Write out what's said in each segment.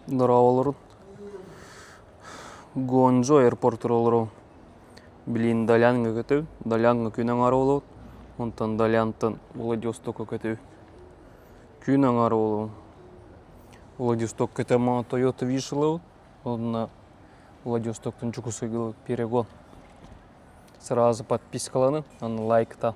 Дорооболорун. Гуанчжоу аэропортугар олоробун. Билигин Даляҥҥа көтөбүн. Даляҥҥа күн аҥаара буолабыт. Онтон Далянтан Владивостокка көтөбүн. Күн аҥаара буолабын. Владивосток көтөн маҥан Toyota Wish ылабыт. Уонна Владивостоктан Дьокуускайга ылабыт перегон. Сразу подпискаланын, аны лайктан.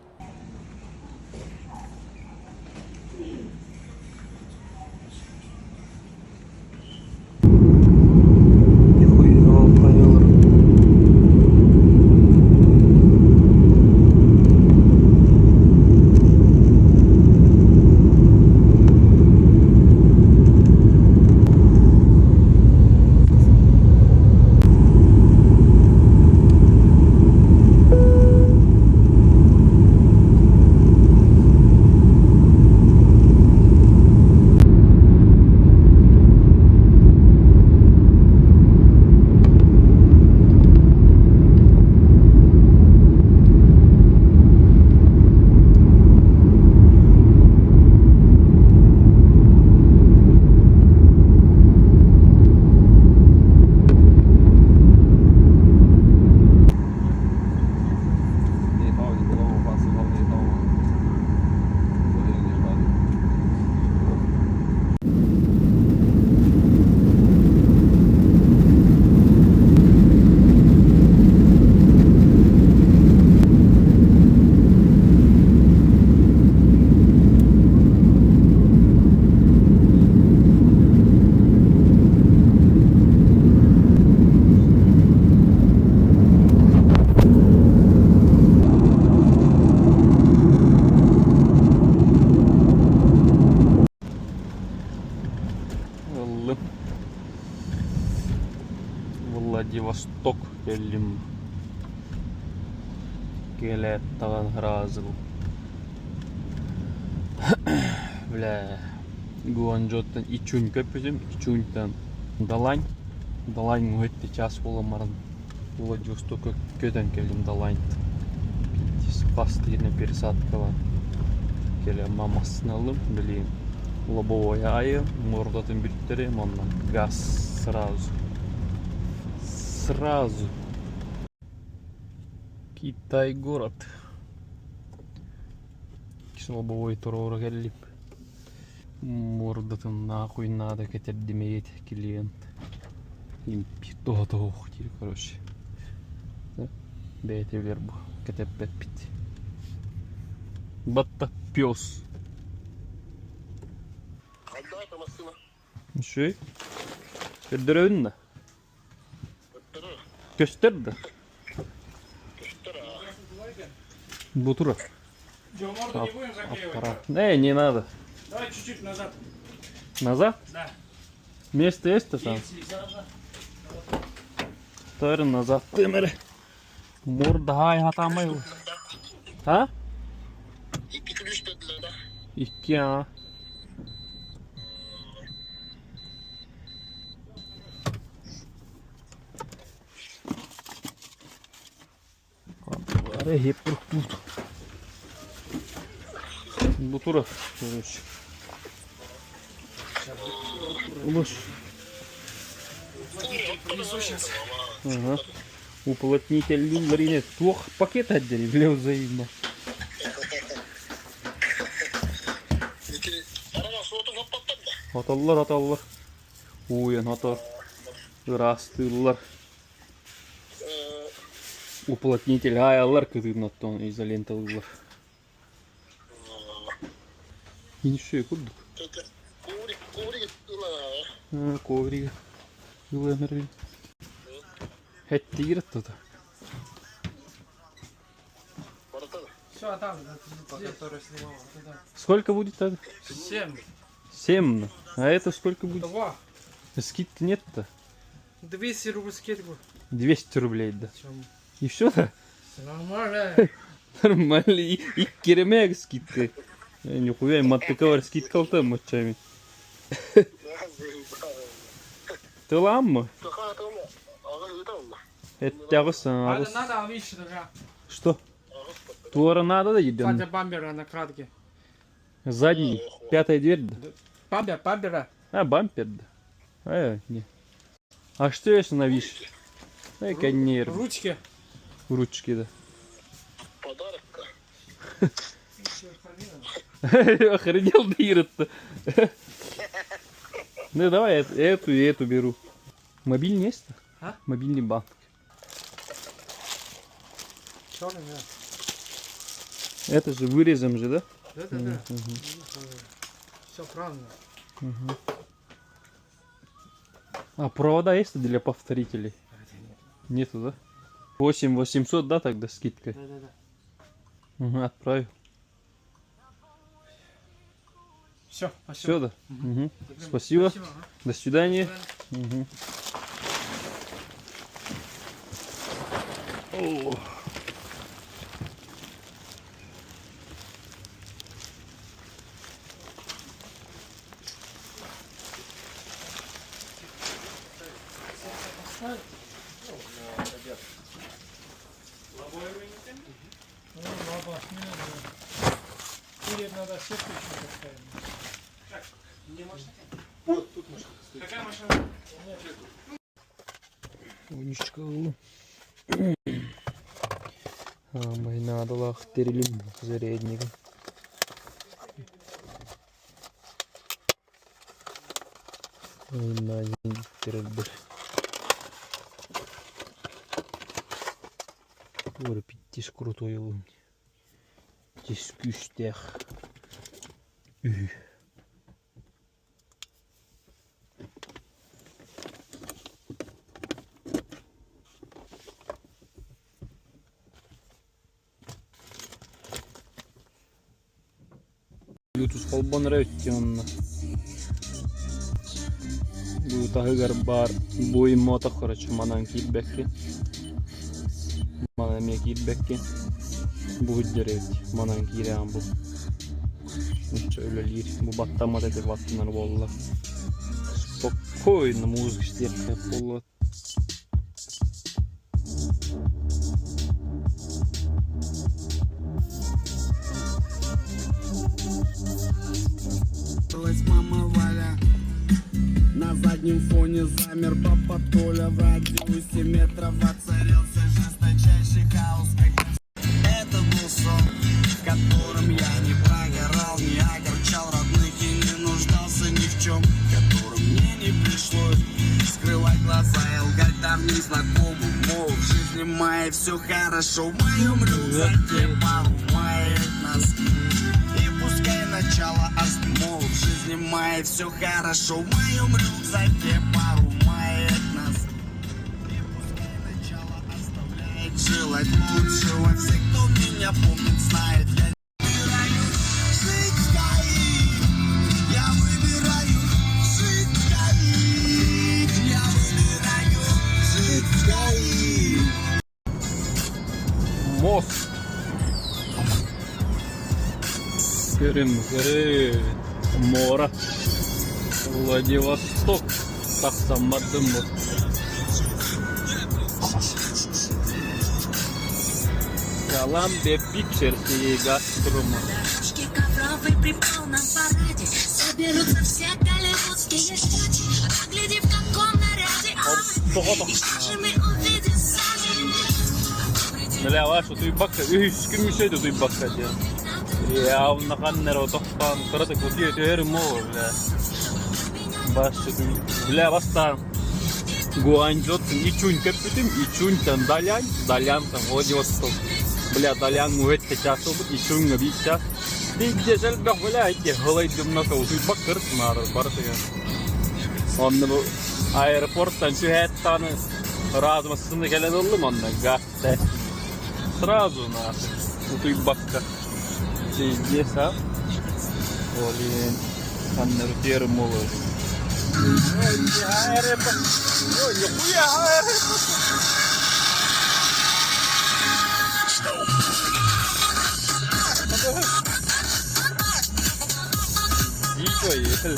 Ыллым. Владивосток кэллим. Кэлээт даҕаны сразу бля Гуанчжоуттан Ичунь көппүтүм, Ичуньтан Далань, Далань уһуйт час буолан баран Владивостокка көтөн кэллим Даланьт. Постоянно пересадкалаан кэлэн массыына ыллым, билигин лобовой аайы мордатын бүттэриэм уонна газ сразу сразу Китай город лобовой туруора кэллим мордатын нахуй надо кэтэрдимэйит клиент тоһо диир короче бэйэтэ билэр бу кэтэппэппит батта пес Үчүгэй. Көрдөрөбүн да? Көстөр да? Бу турар. Аппарат. Не, не надо. Давай чуть-чуть назад. Назад? Да. Место есть-то там? Тары назад тымыры. Мордаһаай хатаамай. А? Икки а. Бары хеп тут. Бу турар, короче. Улус. Ага. Уплотнитель туох пакет отдели, бля, взаимно. Отоллор, отоллор. Ууйан отор. Ыраастыыллар. Уплотнитель аайаллар кытыытын оттон изоленталыыллар. Инши курдук. Коврик ылан эрэр. Эттигир тута. Все, там, Сколько будет тогда? Семь. Семь. А это сколько будет? Два. Скидки нет-то? 200 рублей скидку. 200 рублей, да. Чем? И все, да? Все нормально. Нормально. И, и керемек скидка. Нихуя, маттыка бар скидка алта мочами. Тыламмы? Эттэҕис А аҕыс. надо, а видишь, да. Что? Туора надо да Сзади едем? бампера накладки. Задний. Пятая дверь, да? Бампер, бампера. А, бампер, да. Э, не. А что если навишь? Эй, конечно. Ручки. Ручки, да. Подарок-то. Охренел дырит-то. Ну давай эту и эту беру. Мобильный есть? А? Мобильный банк. Черный, да. Это же вырезом же, да? Да, да, да. Все правильно. А провода есть для повторителей? Нету, да? 8 800, да, тогда скидка? Да, да, да. Угу, отправил. Все, спасибо. Все, да? Мгм. Спасибо. Спасибо. Ага. До свидания. Мгм. О. Ну, лаба, не надо. Или надо сетку еще поставить. Какая машина? Уничка Майнадалах терилим зарядника. Тербер. Ора питтис крутой ол. Тис күстэх. Үһү. Bluetooth холбонор өттү Бу таһыгар баар буй мото короче манан киирбэкки. Манан эмиэ киирбэкки. Бу дерет манан киирээн бу. Нучча үлэлиир. Бу баттамат эти баттанар буолла. Спокойно музыка истиэххэ буолла. Мама Валя. На заднем фоне замер папа Толя. В радиусе метров воцарился жесточайший хаос. Когда это был сон, в котором я не прогорал, не огорчал родных и не нуждался ни в чем, в котором мне не пришлось скрывать глаза и лгать давним знакомым, мол, в жизни моей все хорошо, в моем рюкзаке пару маек носки. И пускай начало мол, в жизни моей все хорошо, в моем рюкзаке пару маек носки. И пускай начало оставляет желать лучшего, все, кто меня помнит, знает, я выбираю жить в ГАИ. Я выбираю жить в ГАИ. Я выбираю жить в ГАИ. Мост. Көрүҥ, көрүҥ. Муора. Владивосток. Тахсан бардым бу. Columbia Pictures и Газпром. Дорожке ковровый при полном параде соберутся все голливудские дяди. А гляди, в каком наряде. Ай, и что же мы увидим сами? Бля, вашу туйбакка, үһүс күн мүсөйдө туйбакка диэн. Явно ханнер отохтан кыраты кутия түһэр мо, бля. Баш бля, бастаан Гуанчжоттан Ичунь көппүтүм, Ичуньтан Далянь, Далянтан Владивосток. Бля, Далян муэтте час ылбыт, Ичуньга биир час. Биирдэ элбэх, бля, ити һылайдымнака утуйбакка ырытмаары барытыгар. Онно бу аэропорттан түһээт размассыны кэлэн ыллым онно газ Сразу нахуй утуйбакка. Пиздец, а? Блин, ханна рутер молодец. Аэропорт. Ой, нихуя аэропорт. Дико ехали.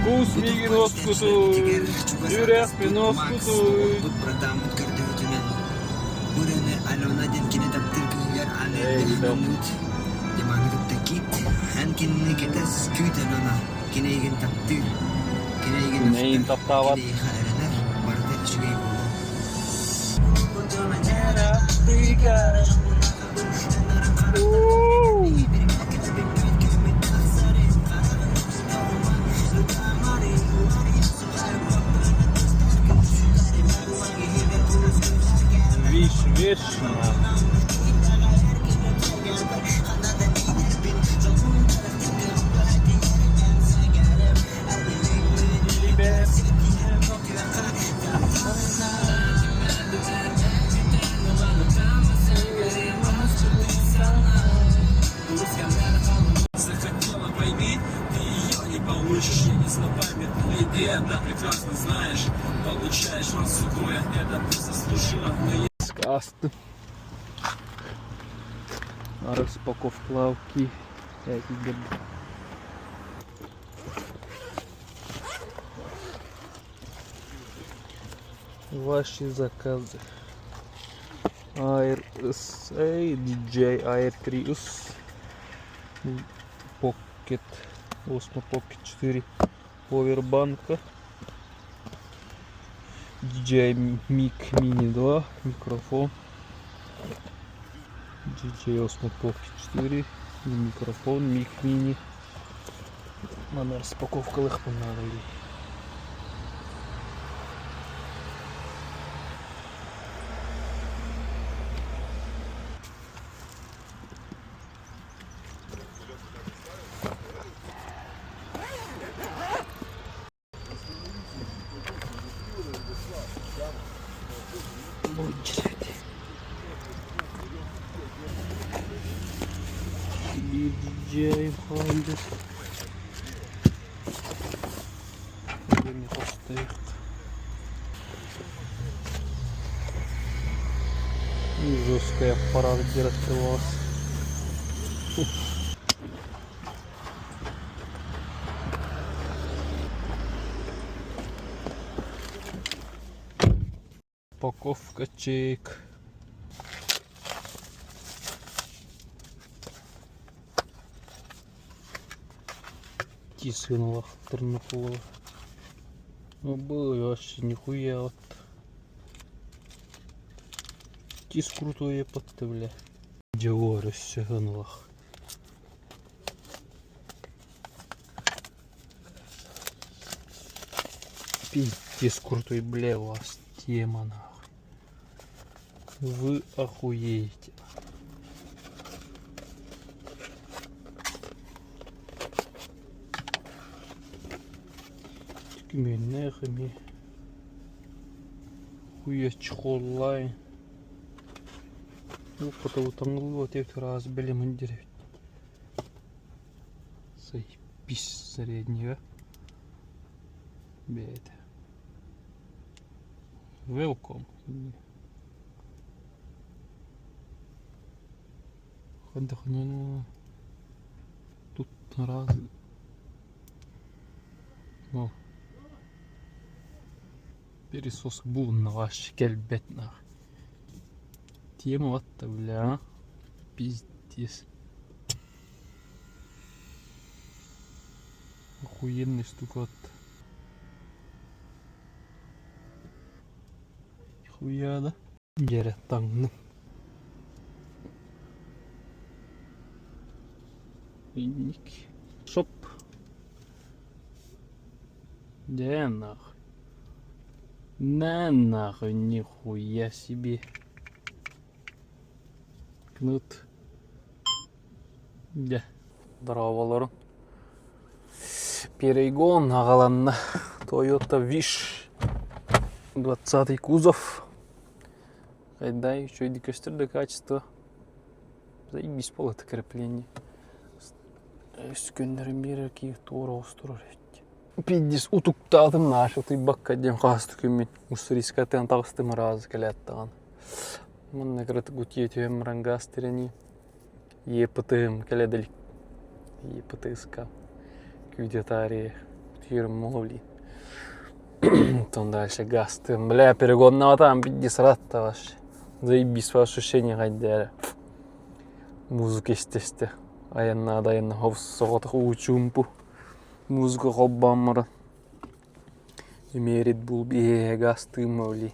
Кус миигин уоскутуй, сүрэхпин уоскутуй. Эй, да. кинини кэтэс, күүт эн аны, кини эйигин таптыыр, кини эйигин Кини эйигин ахтар, таптаабат. кини эйиэхэ эрэнэр, барыта үчүгэй буолуо. Виш, виш, нахуй. Захотела, пойми, ты ее не получишь, я не злопамятный, ты это прекрасно знаешь, получаешь раз другое, это ты заслужила, но я Астым. Распаковка Ваши заказы. Air SA, DJI Air 3S, Pocket, Osmo Pocket 4, Powerbank, DJI Mic Mini 2, микрофон, DJI Osmo Pocket 4, микрофон Mic Mini. Манна распаковкалыахпын наада дии. DJI хаалбыт. Эмиэ хостоох. Жесткий аппарат где открывался. Упаковка чек. Тис гыналаах турнукулар. Ну было вообще нихуя вот. Тис крутой епатты бля. Дьэ өссө гыналах. Пиздец крутой, бля, у вас тема нахуй. Вы охуеете. Күмүннээх эмиэ. Хуя чехоллаай. Ну, потому таҥыллыбат эбит ыраас бэлэмин диэбит. Заебись среднего. Бэйэтэ. Welcome. Хайдах Тут раз. О. Пересос булунна вообще кэлбэт нах. Тема вот бля, а? Пиздец. Охуенный штука вот. Хуя да? Дьэ таҥным. Инник. Шоп. Дьэ нахуй. На нахуй, нихуя себе. Кнут. Дьэ. Дорооболорун. Перегон аҕаланна. Toyota Wish. 20 кузов. Дай еще и көстөр да качество. Заебись пол это крепление. Өскөннөрүн биэрэр киһи туора оҕустурар эбит. Пиздец утуктаатым наша утуйбакка диэн хаһыс күммүн Уссурийскайтан таҕыстым ыраас кэлээт даҕаны. Манна кыратык утуйа түһэн баран газ тирэнии ЕПТ-ым кэлэ да илик. ЕПТ-ска күүтэ таарыйа утуйарым блин. Потом дальше газ-тыам. Бля, перегоннаатаам пиздец ыраатта вообще. Заебись по ощущение хайда эрэ. Музыка истэ-истэ. Айаннаада айанна хобус соҕотох уу чуумпу музыка холбоомморо эмиэ Red Bull биэһэ гаастыым оли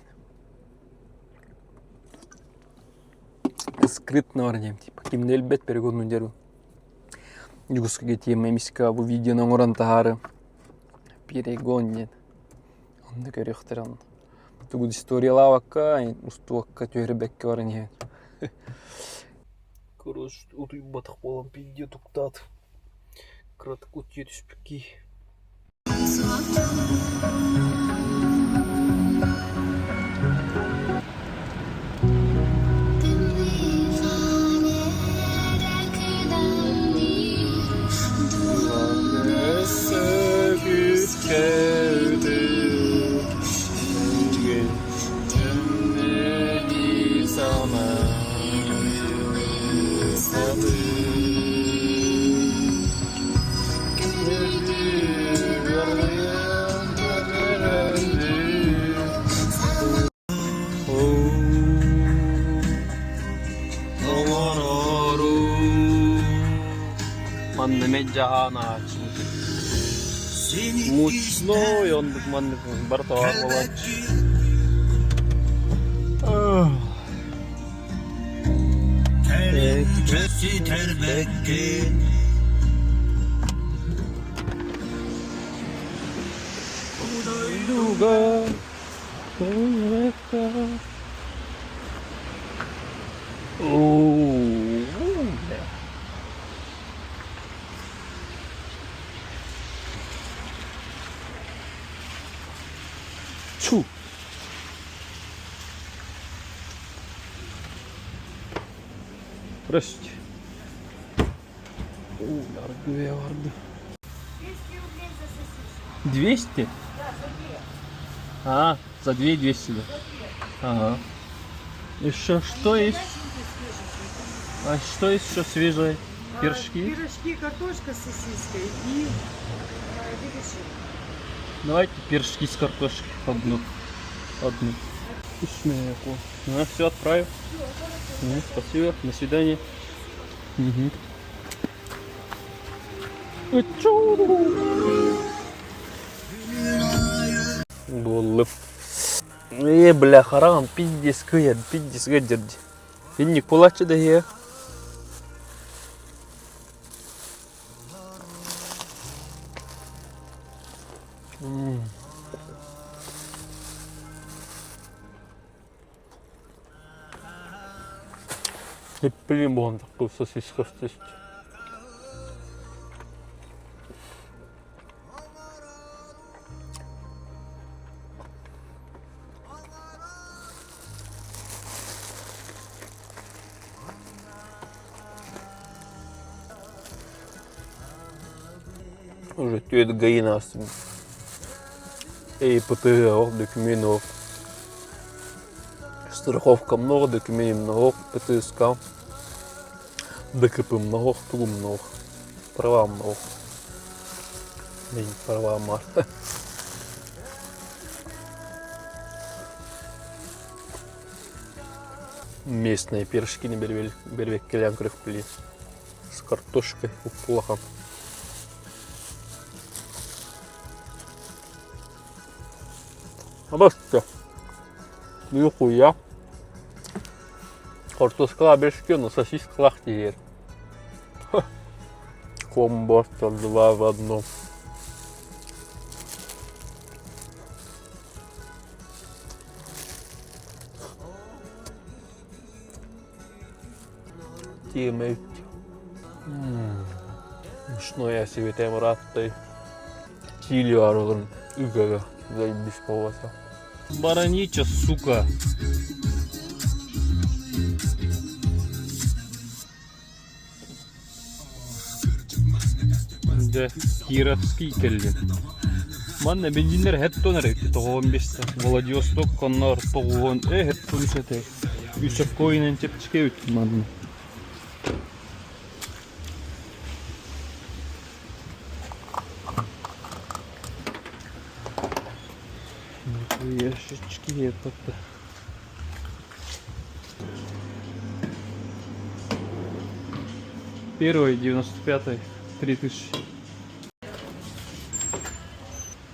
скрытно диэм типа ким да билбэт перегонну дьару Дьугускайга тиэмэ эмискэ бу видеону оҥорон таһаары перегон диэн онно көрүөхтэрэ онно тугу историялаабакка устуокка түһэрбэккэ баран иһэн Короче, утуйбатах буолан пиздец уктаат кыратык утуйа түспүт киһи. Манна меджаан ааччы Мучной оннук маннык барыта баар буолааччы. Дойдуга Оо, бля. Чу. Здрасте. О, аргы барды. 200 рублей за сосиску. 200? Да, за две. А, за 2 200, да? Ага. Еще что есть? Горяченькие, свеженькие. А что еще свежее? А, Пирожки? Пирожки, картошка с сосиской и беляши. Давайте пирожки с картошкой. Одну. Одну. Вкусное. Ну, все, отправил. Ну, спасибо. До свидания. Угу. Буоллум. Ээ, бля, хараҕым пиздец кыйар, пиздец ыалдьар дии. Инник кулаччы да иһиэ. Эппилин буолан такой сосиска есть. Уже түөт гаин астым. Эй, ПТГ, документ Страховка много, документ много, ПТСК, ДКП много, тугу много, права много. Блин, права Марта. Местные пирожки не бербеккелен көрөхпүлі. С картошкой плохо. Обожаю. Нихуя. Картошка пирожки, но сосискалаах тиийэр. Комбо два в одном. Тиэмэйт. Мучное сибитэм ырааттай. Киили баар үгэгэ заебись буолбата. Баранича, сука. Дьэ, Кировский кэллим. Манна бензиннэр хэт тон эрэ тоҕуон биэстэ. Владивосток коннор тоҕуон хэт тон үс этэ. Үс коинен чэпчэки эбит манна. Ящички этот. Первый 95-й 3000.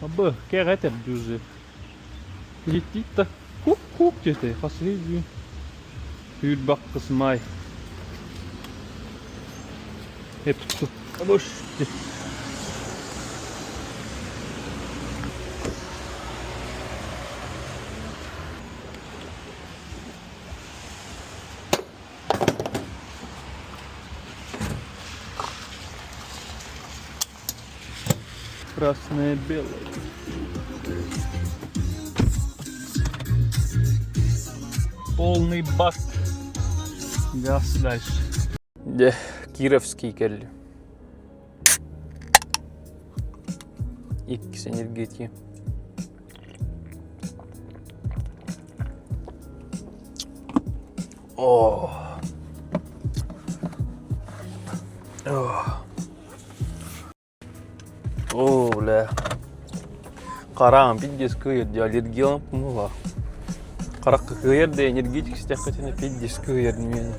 Абы, кэҕэ этэр дьузы. Летит да кук-кук диэтэ хасыһый дүү. Түүрбэх кысмай. Эпту. Абыш. Красное белое. Полный бак. Газ дальше. Дьэ, Кировский кэлли. Иккис энергетики. О. О. О, бля. Хараам пиздец кыайар дии аллергиялаах буолла. Харахха кыайар да энергетик истэххитинэ пиздец кыайар миэнэ.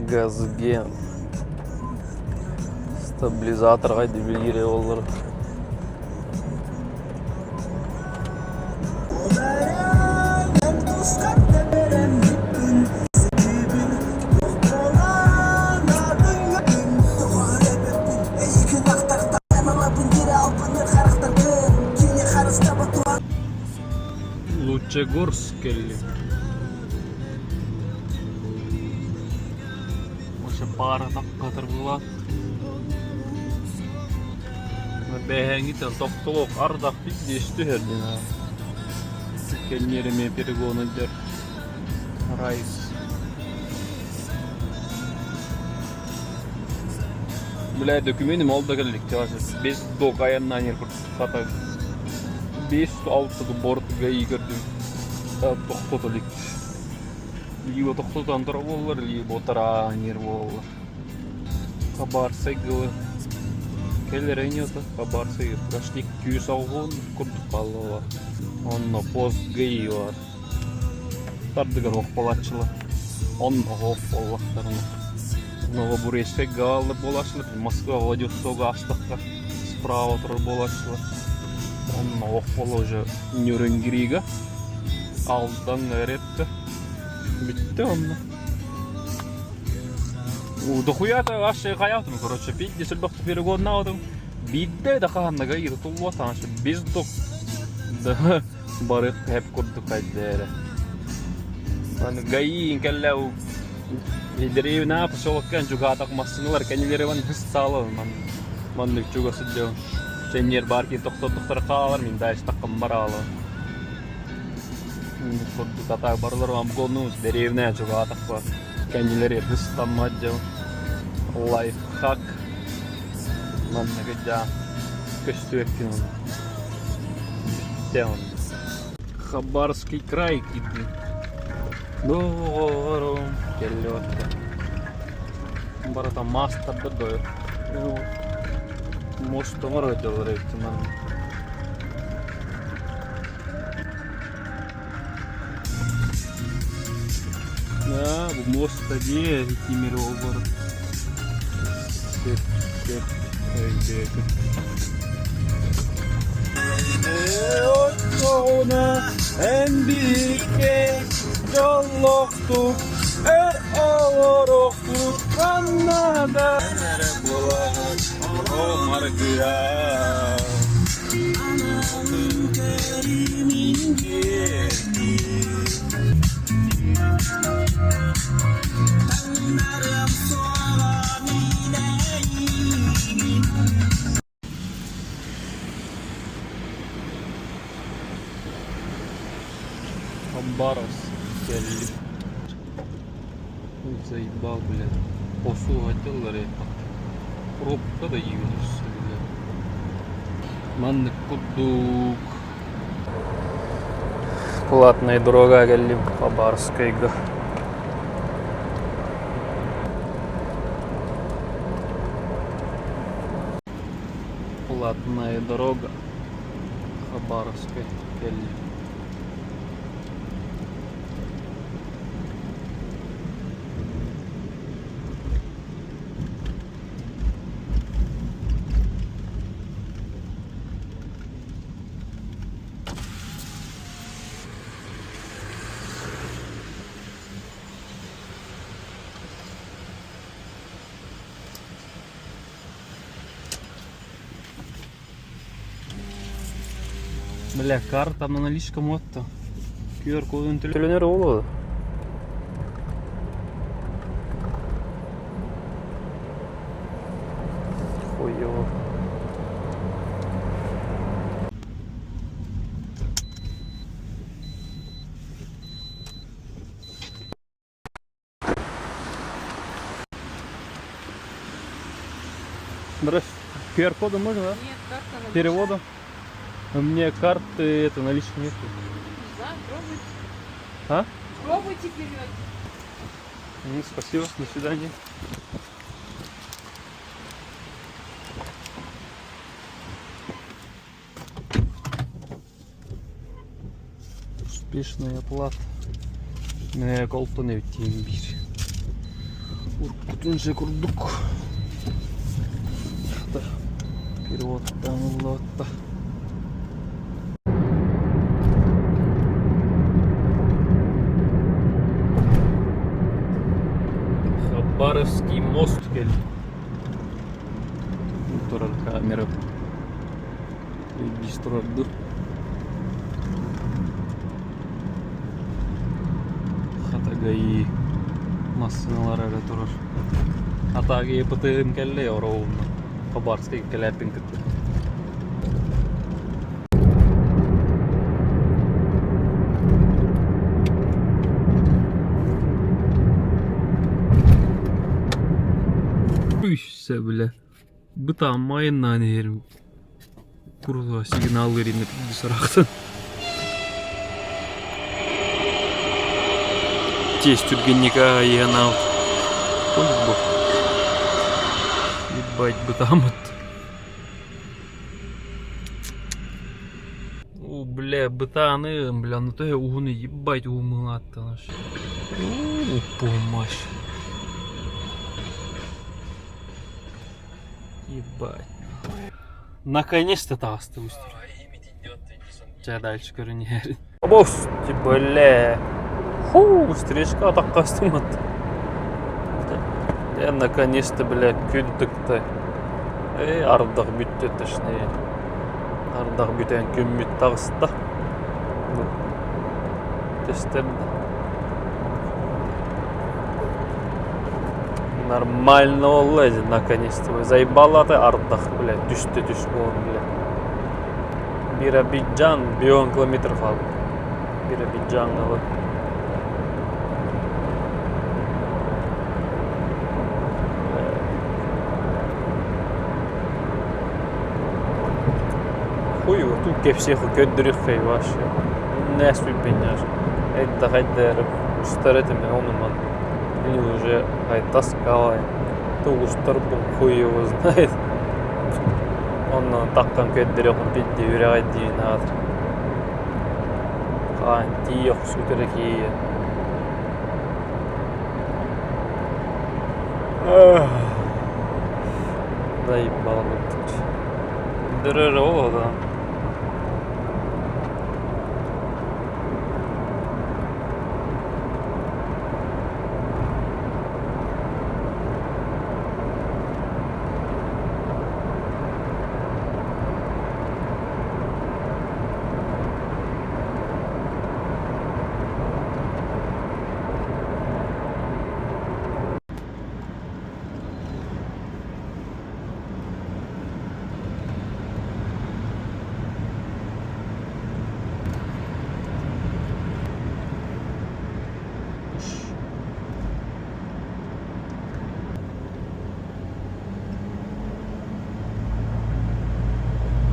Газген. Стабилизаторга дебилире оллор. Лучегорск кэллим. Оша пара таккатыр була. Бэһээҥҥитэн тохтолуох ардах пиздец түһэр диэн Кэнниэри эмиэ перегон ыдьар Райс. Бля, документим ол да кэллик Без док айаннаан иһэр курдук хата 5-6 бортга көрдүм. Тохтото илик. Либо тохтотон турар буоллар, либо тараан иһэр буоллар. Хабарсайгылы кэлэр ини Хабарсай прошли күүс алҕын курдук хааллылар. Онно пост ГАИ бар. Тардыгар ох буолааччылар. Онно ох буоллахтарына. Новобурейскай гааллар буолааччылар. Москва Владивосток аастахха справа турар буолааччылар. Онно ох буола уже Нюрнберга Алдан эретте. Бүттэ онно. Дохуя-то вообще хаятым, короче, пиздец элбэхтик перегоннаабытым. Биирдэ да хаһаннага ыйытыллыбатаҕын без док да бары хэп курдук хайдара. Аны ГАИ кэллэ дэриэбинэ поселокка чугаатах массыыналар кэннилэрин хыстаалар маннык чугас сылдьабын. Сэнньиэр баар киһи тохтор хаалар мин дальше таххаммар аалар. Курдук атаак барылар обгону дэриэбинэ чугаатахпа кэннилэри хыстаммат дьон лайфхак манныгы дьаа көстүөккүн бүттэ он Хабаровский край киирдим доҕорум кэллиотта барыта маастардар дойо мост оҥоро дьаллар эбит манна. Да, бу муоста дии тимир олбор. Сөп, сөп, өйдөөтүм. Оччоҕуна эн бииргэ дьоллоохтук өр олоруохпут ханна да эрэ буолаҕын о маргыа. Хабаровск кэллим. Заебал, блядь. Посу отделлар Пробка да июнь Маннык курдук. Платная дорога кэллим Хабаровскайга. Платная дорога Хабаровскай кэллим. Бля, карта на наличка мотто. QR-кодун төлөнөр болот. Хуёво. Здрасте. QR-кодом можно, да? Нет, карта наличная. Переводом? У меня карты это налички нету. Не знаю, пробуйте. А? Пробуйте вперед. Ну, спасибо, до свидания. Успешная оплата. Мэ колтон эбит биир. Уруккутун же курдук. Переводтан ыллыбатта. Хабаровский мост кэллим. Турар камера. Биир турар Хата ГАИ массыыналара эрэ турар. А так ЕПТ-м кэллэ ровно. Хабаровскай кэлээппин кытта. Үссе бля. Бытааммайыннаан иһэр куруута сигналлыыр иннэ сарахтан. Тиэс түргэнник аайыһан аут. Ой, бу. Ебать, бытааммыт. О, бля, бытааным, бля, ну то уһуну ебать уһуммуҥааттан Помощь. Ебать. Наконец-то таҕыста устар. Чэ, дальше көрүнүһэр. Бос, бля. Ху, встречка атаххастымат. Я наконец-то, бля, күн тыкты. Эй, ардах бүттэ точнее. Ардах бүтэн күммүт таҕыста. Бу. Тестерді. Нормально буолла наконец-то. Заебала ты ардах, бля, түстэ түс буолан, бля. Биробиджан, бион километр хаалбыт. Биробиджаҥҥа вот. Хуй его, тут кэпсиэх көрдөрүөххэй вообще. Не сүппэнньэр. Эйдэх эйдээр устар этим онуман. Или уже ай таскалай. Ту устарбын хуй его знает. Онно таххан көрдөрүөххүн пидди үрэҕэй диин аатыр. Хаан тиийэ охсуутара киийэ. Заебал Дырыр ол да.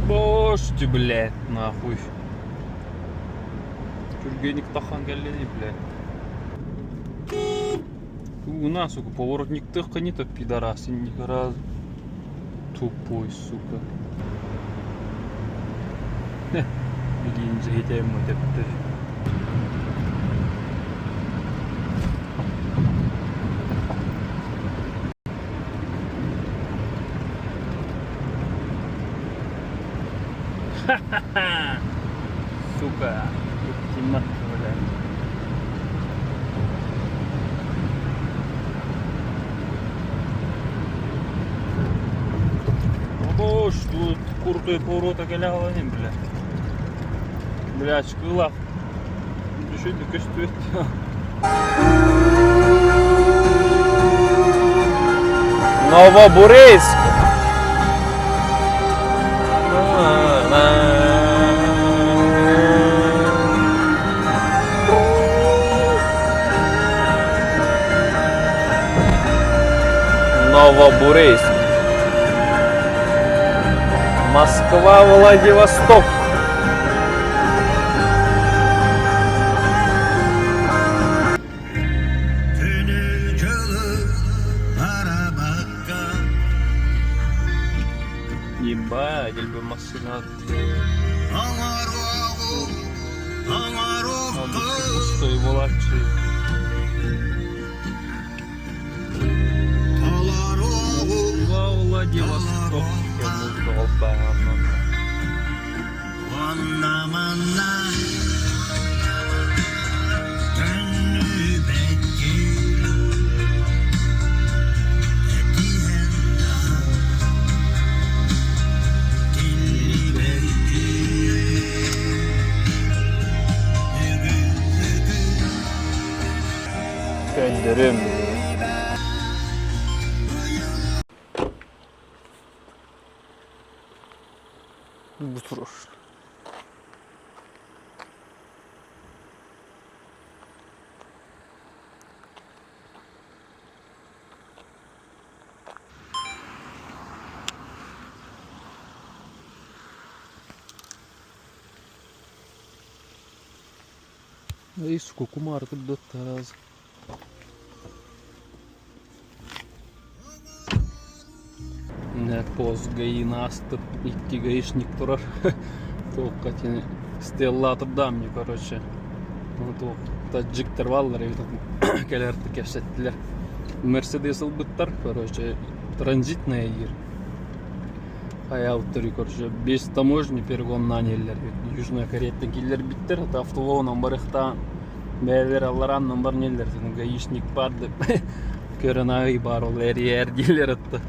Боже, блядь, нахуй. Түргэнник таххан кэллини, блядь. У нас, сука, поворотник не то пидорасы ни разу. Тупой, сука. Билин жейтем өтепті. Ха-ха-ха! Сука, темнота, блядь. О, что тут крутой поворот оголяла, не, бля. Бля, очкылаах. Үчүгэй көстүбэт. Новобурейск. Новобурейск. Москва, Владивосток. Ебать, бы машина. Пустой буолааччы. Владивосток. Көндөрүм. Бу турар. Эй, сука, кумар раз. Пост ГАИ астып, икки гаишник турар. Туохха итини Стеллаатырдаам мне, короче. Ну, туох таджиктар бааллар эбит кэлэр кэпсэттилэр. Мерседес ылбыттар, короче, транзитная диир. Хайаабыттар, короче, без таможни перегоннаан иһэллэр эбит. Южная Кореяттан киллэрбиттэр, это автолонан барыахтаан бэйэлэр алларааннан баран иһэллэр. Гаишник баар деп көрөн аҕай баар ол эрийээр дииллэр атта.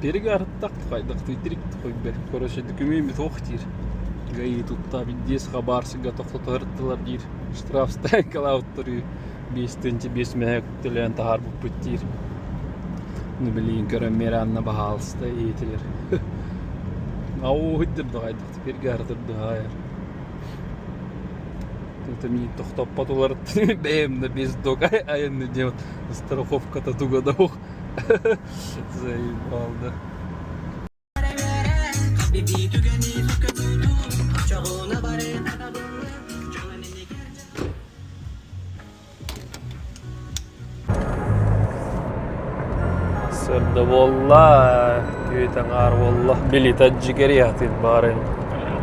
Перегарыттах хайдах тыйтырик хойбер. Короче, документ суох диир. ГАИ тутта биэс хабаарсыга тохтотоһуттулар диир. Штраф стоянкалаабыттар үһү. 5 5 мэһэк төлөөн таһаарбыппыт диир. Ну билигин көрөн миэрэанна баһаалыста иитилэр. Ау да хайдах перегарытырдыһаайар. Это мин тохтоппотулар бэйэм да без док айанны диэн страховката туга да суох. Заебал да. Сырда буолла, түүт аҥаар буолла. Били таджикериятын баарын.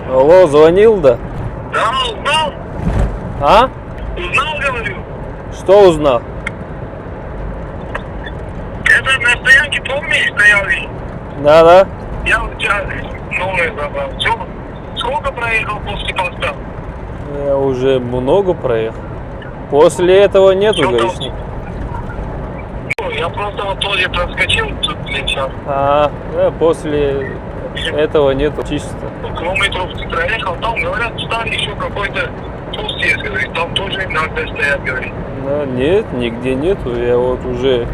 Алло, звонил да? Да, узнал? А? Узнал, говорю. Что узнал? Это на стоянке, помнишь, стояли? Да-да. Я у тебя новое забрал. Все? Сколько проехал после поста? Я уже много проехал. После этого нету Чё там? гаишника. Ну, я просто вот тоже проскочил тут, блин, сейчас. А, да, после этого нету чисто. Километров ты проехал, там, говорят, стали еще какой-то пост есть, говорит, там тоже иногда стоят, говорит. Да, нет, нигде нету. Я вот уже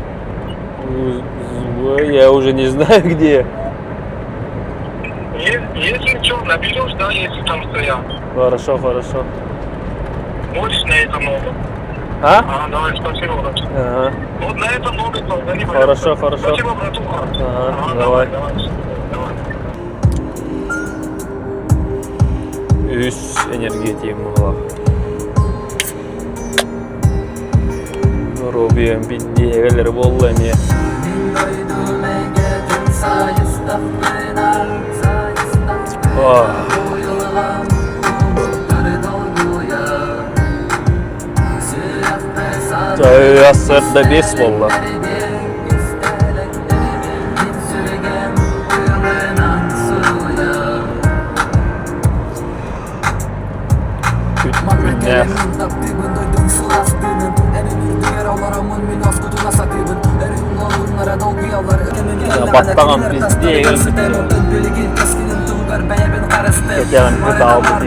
я уже не знаю где. Если что, наберешь, да, если там стоят. Хорошо, хорошо. Можешь на этом номер? А? А, давай, спасибо, брат. Ага. Вот на этом номере позвони, Хорошо, пожалуйста. хорошо. Спасибо, братуха. Ага, давай. Давай, давай. Үс энергетигим буолла. Рубием биддиэгэлэр буолла эмиэ. Ах. Сарсыарда 5 буолла. Күннээх. Баттаҕам пиздиэгэ. Кэтэҕин ытаабыт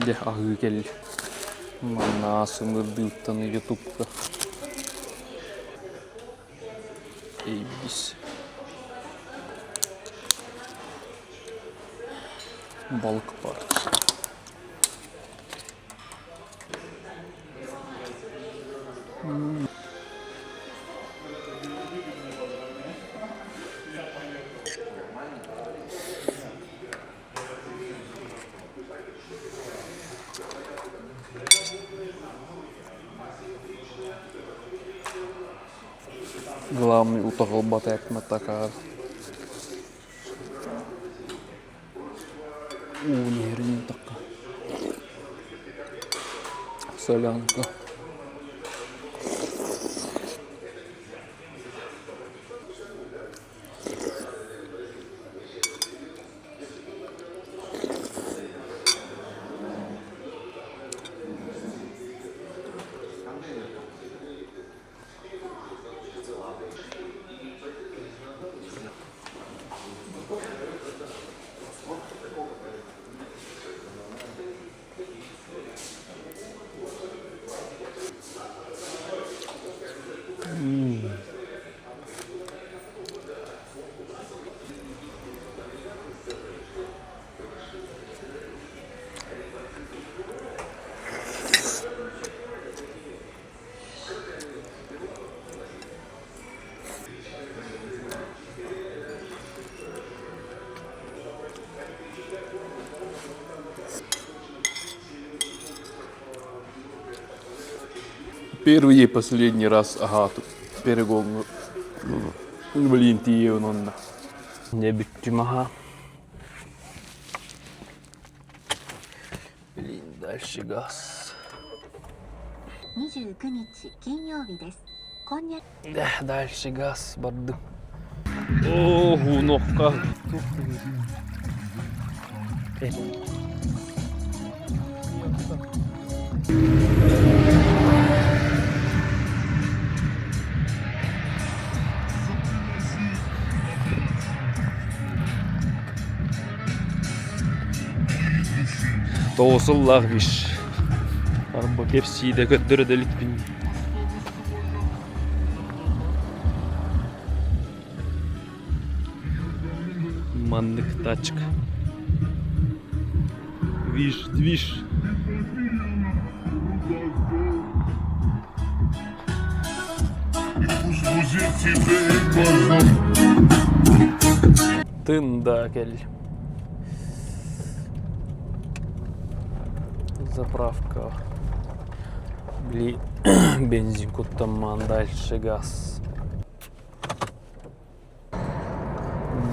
Дьэ аһыы кэллэ. Манна сымырдыыттан ютубка Эйбис. Балык бар. Главный утаҕылбат эпмэтакаар уу иһэрин утахха солянка Первый и последний раз аһаатым перегоҥҥа блин тиийэбин онно. Дьэ бүттүм аһаа. Блин, дальше газ. Дальше газ бардым. О, нохка. Тоҕусуллаах виш. Арба кэпсиидэ көрдөрө да иликпин. Маннык тачка. Движ, движ. Тында кэл. Заправка. Били бензин куттаммаан дальше газ.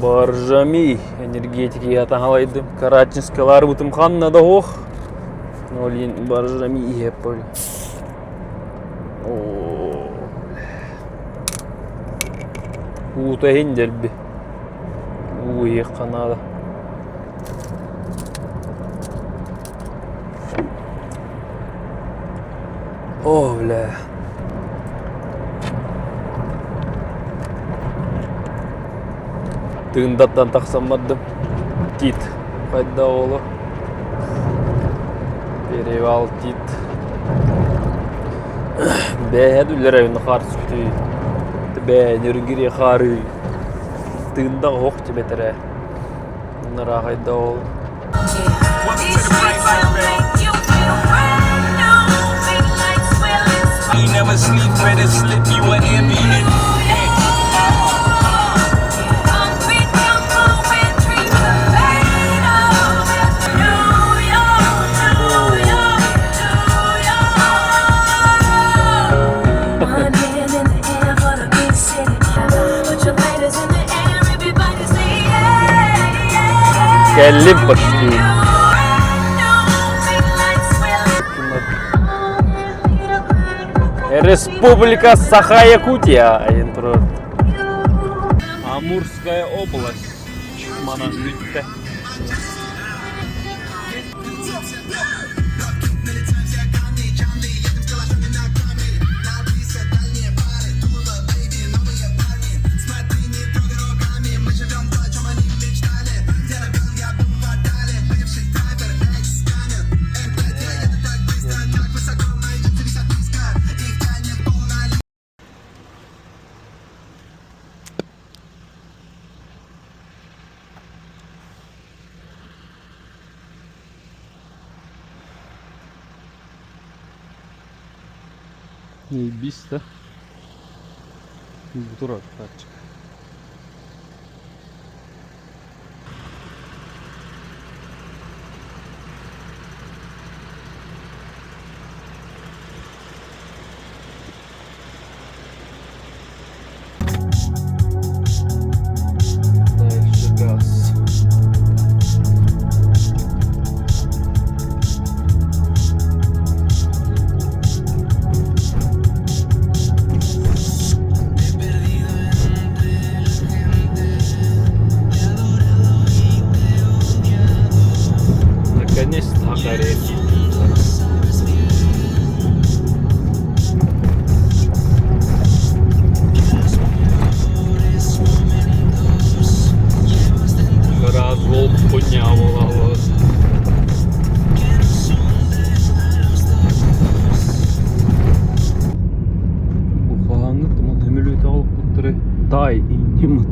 Боржоми энергетикигэ таһалайдым. Карачинскаларбытым ханна да суох. Олин боржоми иһэп Уута иһин дэлби. Уу иһиэххэ наада. О, бля. Тыындаттан тахсан бардым. Тит. Хайда оҕолор? Перевал Тит. Бэйэ үллэр хаар түспүтүй. Бээ нөрүнгири хаарый. Тыында оһох тибэтэрэ. Нараахайда ол. You never sleep, better slip you an Ambien. Кэллим почти. Республика Саха-Якутия айан турар. Амурская область. Манан бүттэ. Биис да бу турар тачка. Дальше газ. Наконец-то горит. Раз волк хуйня була. Бухаһаҥҥыт туман көмүлүөтэ олохпуттары таай инньиммыт.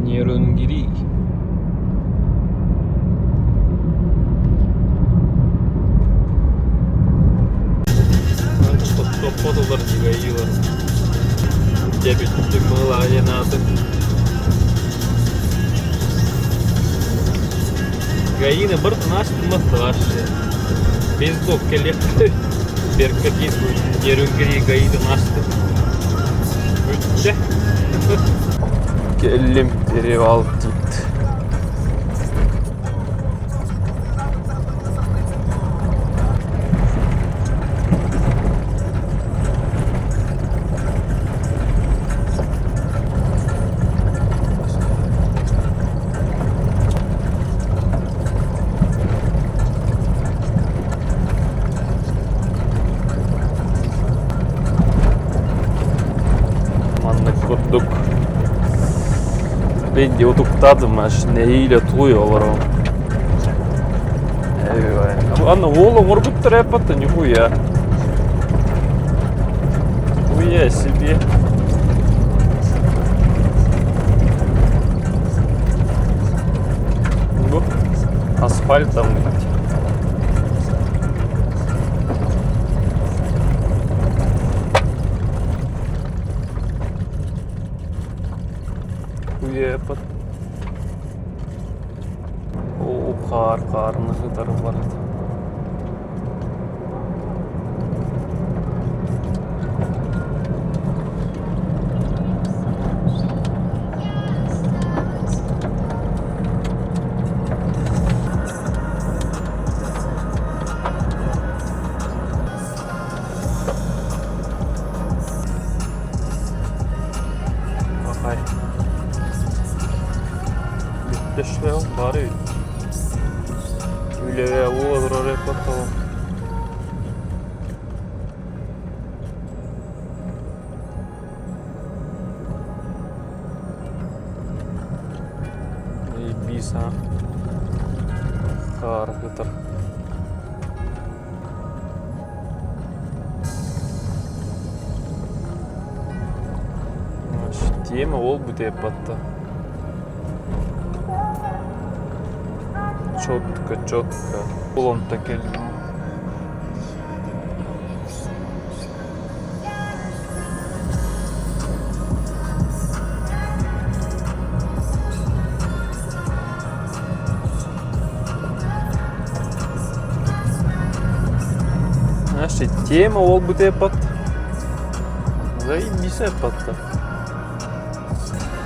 Нерюнгри. Тохтоппотулар дьигайыылар. Дьэ бүттүм быһылаах диэн ааты. Гаина бір тынаш-тынмас Бездок кэлиэхтэр. Беркэ Нерюнгри гаитын астым. Бүттэ. Кэллим перевал Тит. Маннык курдук Бенди утуктаатым аж нэһиилэ тулуйа олоробун. Аны уол оҥорбуттар эппат нихуя. Хуя себе. Бу асфальт там Хуепот. Оо, хаар хаарына сытар барыт. Точно баар эбит. Үлэҕэ уол олорор эппэт. Биса хаар ытар. Тема ол бүтэ батта. Четко, четко. Ол онтон кэллим. Знаешь, тема ол бүтэ Заебись эппатта.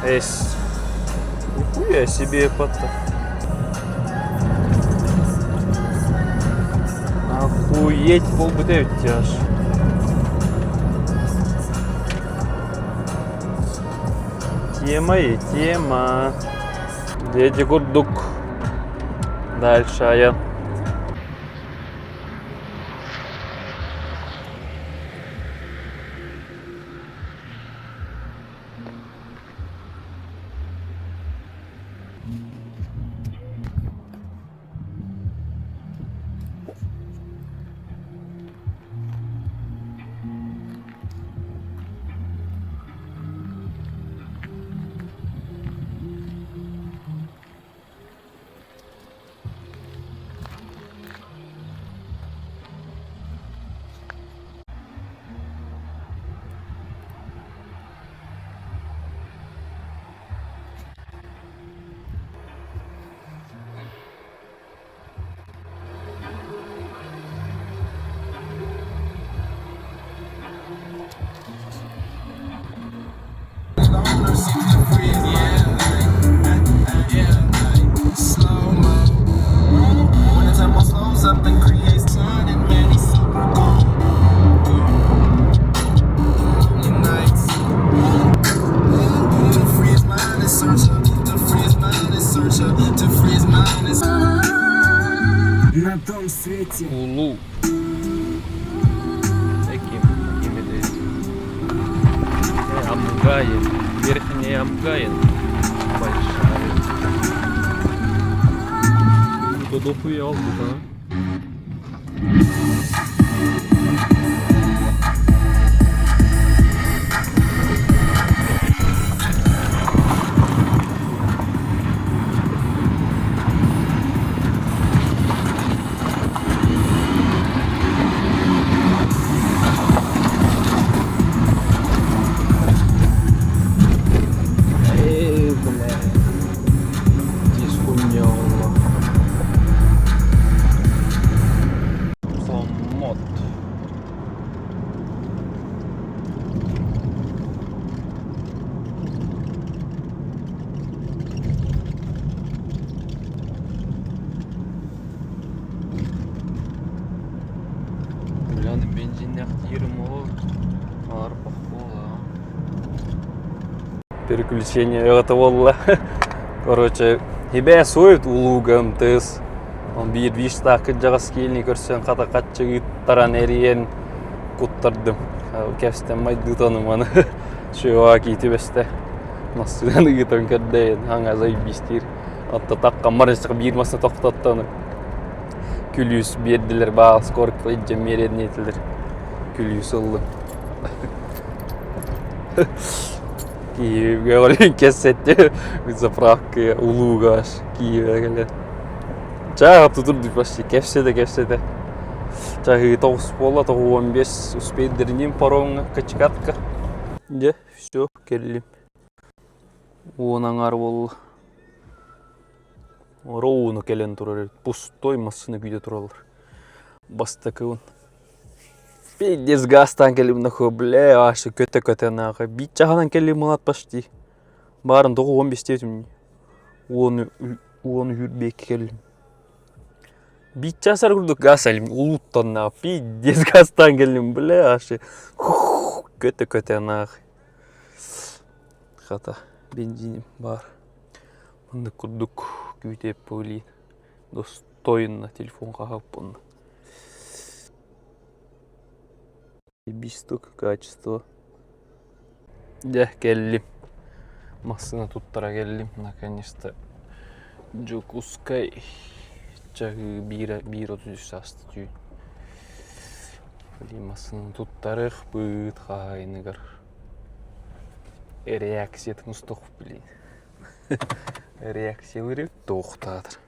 Эс. Нихуя себе эппатта. Охуеть буолбут эбит аж. Тема и тема. Дети курдук. Дальше айан. Улуу Эким, кимиди Амгайын, Верхний Амгайын большая. Тут дохуя албыт, а? Эй, бля. Здесь хуйня olla. Хомот. Бля, бензиннээх диирим ол аарбах буола. Переключение это буолла. Короче, ибээ суойт улууга МТС. Он биир биир кырдьаҕас киилини көрсөн хата хаччы ыыттаран эрийэн куттардым. Кэпстэн майдыытан маны чуга киити бэстэ. Массыынан ыытан көрдөйөн хаҥа заебистиир. Отто таккаммар өссө биир масса тохтоттон күлүүс биэрдилэр баал скорка илдьэн миэриэнниэтилэр. Күлүүс ыллым. Киевге олин кэссэтти заправка улууга Киеве кэлэн. Чаа тутур почти кэпсэтэ кэпсэтэ. Чаһыы тоҕус буолла 95 успейдериним паромҥа качкатка. Дьэ, все, кэллим. Уон аҥаар буолла. Ровно кэлэн турар пустой массыына күүтэ тураллар. Бастакыбын. Пиздец газтаан кэллим нахуй, бля, вообще көтө-көтө нахуй. Биир чаһынан кэллим мылат почти. Баарын тоҕу 15 диэтим. Уону уону сүүрбэккэ кэллим. Биир чаас курдук газ алим улууттан нахуй. Пиздец газтаан кэллим, бля, вообще. Көтө-көтө нахуй. Хата бензиним баар. Маннык курдук. Күүтүөппүлиин достойно телефон хаһыаппын. Бистук качество. Дьэ кэллим. Массыына туттара кэллим. Наконец-то Дьокуускай чаһыы биир биир отут үс ааста түүн. Блин, массыынаны туттарыахпыт хаһаайыныгар. Реакциятын устуох блин. Реакциялары туохтаатар.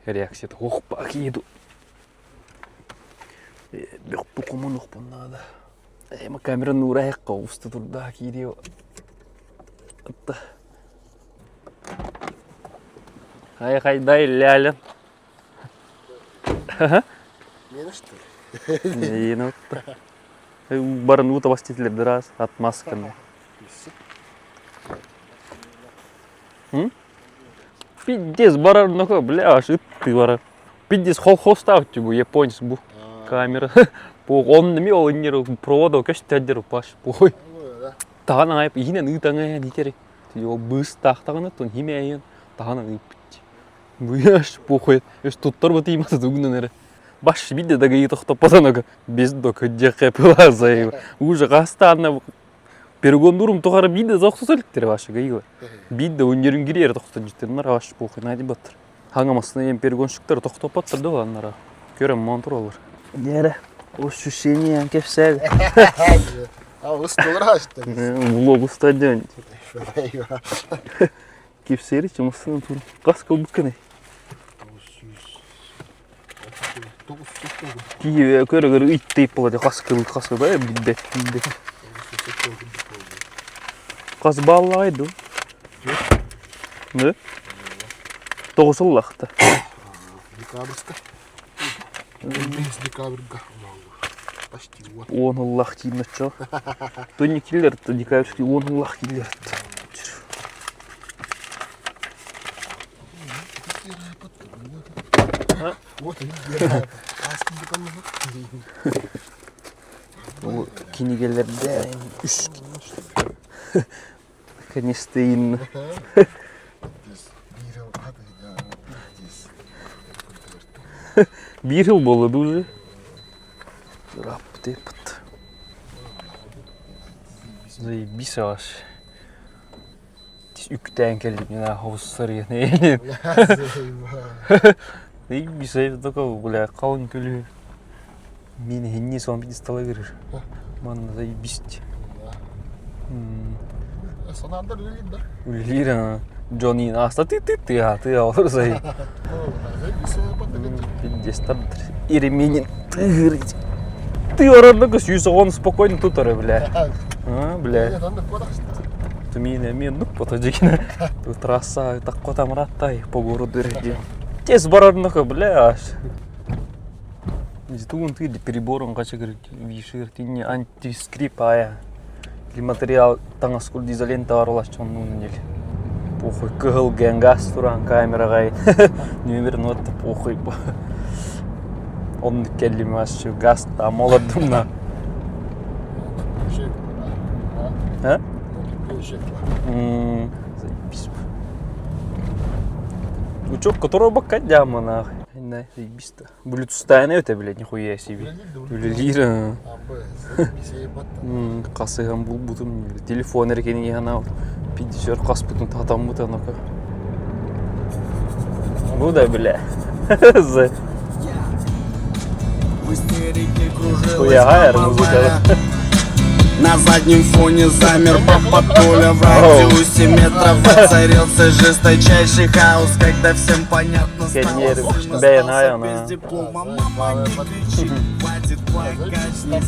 Реакцията ох еду. Бөхпү хомунуохпун наада. Эма камера нуураайыкка уста турдаа киириэ. Атта. Хай хайдай лялен. Не что ли? Не, ну Барын уу табастителер дыраас отмазканы. Пиздец барар ноко, бля, аж ытты барар. Пиздец колхозтаах бу японец бу камера. Бу он неме ол иннер провода көстөддер паш похуй. Тахан аңайып иһинен ыытаҥа нитери. Ол быыстаахтаҕына тон химээйен тахан ыыппыт. Буяш похуй. Өс туттар бу тиимата тугунан эрэ. Баш бидде да гыйы тохтоппотон без до көддьэххэ пылазай. Уже хастаанна Перегондурум тухары биирдэ да охсо иликтэр вообще гайгылар. Биирдэ өннерин кириэр тохтон життер вообще похуй найди баттар. Хаңамасына эм перегонщиктар тохтоппоттор да аннара. Көрөм мон туралар. Нерэ ощущение кепсээби. А устулар ашты. Влог устаден. Кепсери чымысынан тур. Кас кылбыкканы. Киһи көрө-көрө ыйттыйп болады хас кыл хас да билбэт билбэт. Хас баллаҕай ду? Да? Тоҕус ыллахта. Декабрьска. Бес декабрьга Почти вот. Уон ыллах диин оччо. Тони киллер декабрьский уон ыллах киллер. Бу кинигэлэрдэ үс Наконец-то Биир жыл буолла уже. Раппыт. Заебись аж. Үктээн кэллим на хобуссарыйан Заебись такого бля халыҥ күлү мин иһинни сон стала көрөр манна заебись Санаандар үлэлиир да үлэлиир Джонни ааста ты ты ты а ты олор зай Пиздец Иременин ты орордук сүүс оҕон спокойно тут ора бля а бля Тумина мен нук потожикина трасса такко тамраттай по городу диэн. Тез барарнах бля аж. Тугун ты перебором качыгыр вишир тинни антискрип ая. Или материал таҥас кур изолента бар чоннун нел. Похуй кыһыл генгас туран камерага номер нот похуй. Оннук кэллим аш газ там олордум на. А? Заебись. Учебка которого бакка дяма нахуй. Заебись-то. Блютустайна это, блядь, нихуя себе. Үлэлиир. Хасыһан булбутум телефон эркини анал 50 хаспытын татаммыт анака. Ну да, бля. Хуя, музыка. На заднем фоне замер папа Толя В радиусе метров воцарился жесточайший хаос Когда всем понятно стало, сын остался без диплома Мама, не кричи, хватит плакать, не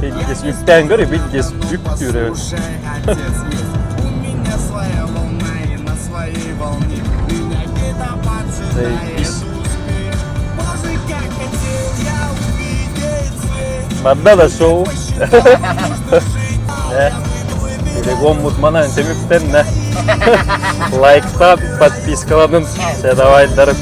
Пиздец, үптээн көр, пиздец, үптүүр. Послушай, отец есть У меня своя волна и на своей волне Меня беда поджидает успех Боже, как хотел я увидеть свет Барда да шоу. Телегон манан түмүктэннэ. Лайктап, подпискаланын. Все, давай, дарып.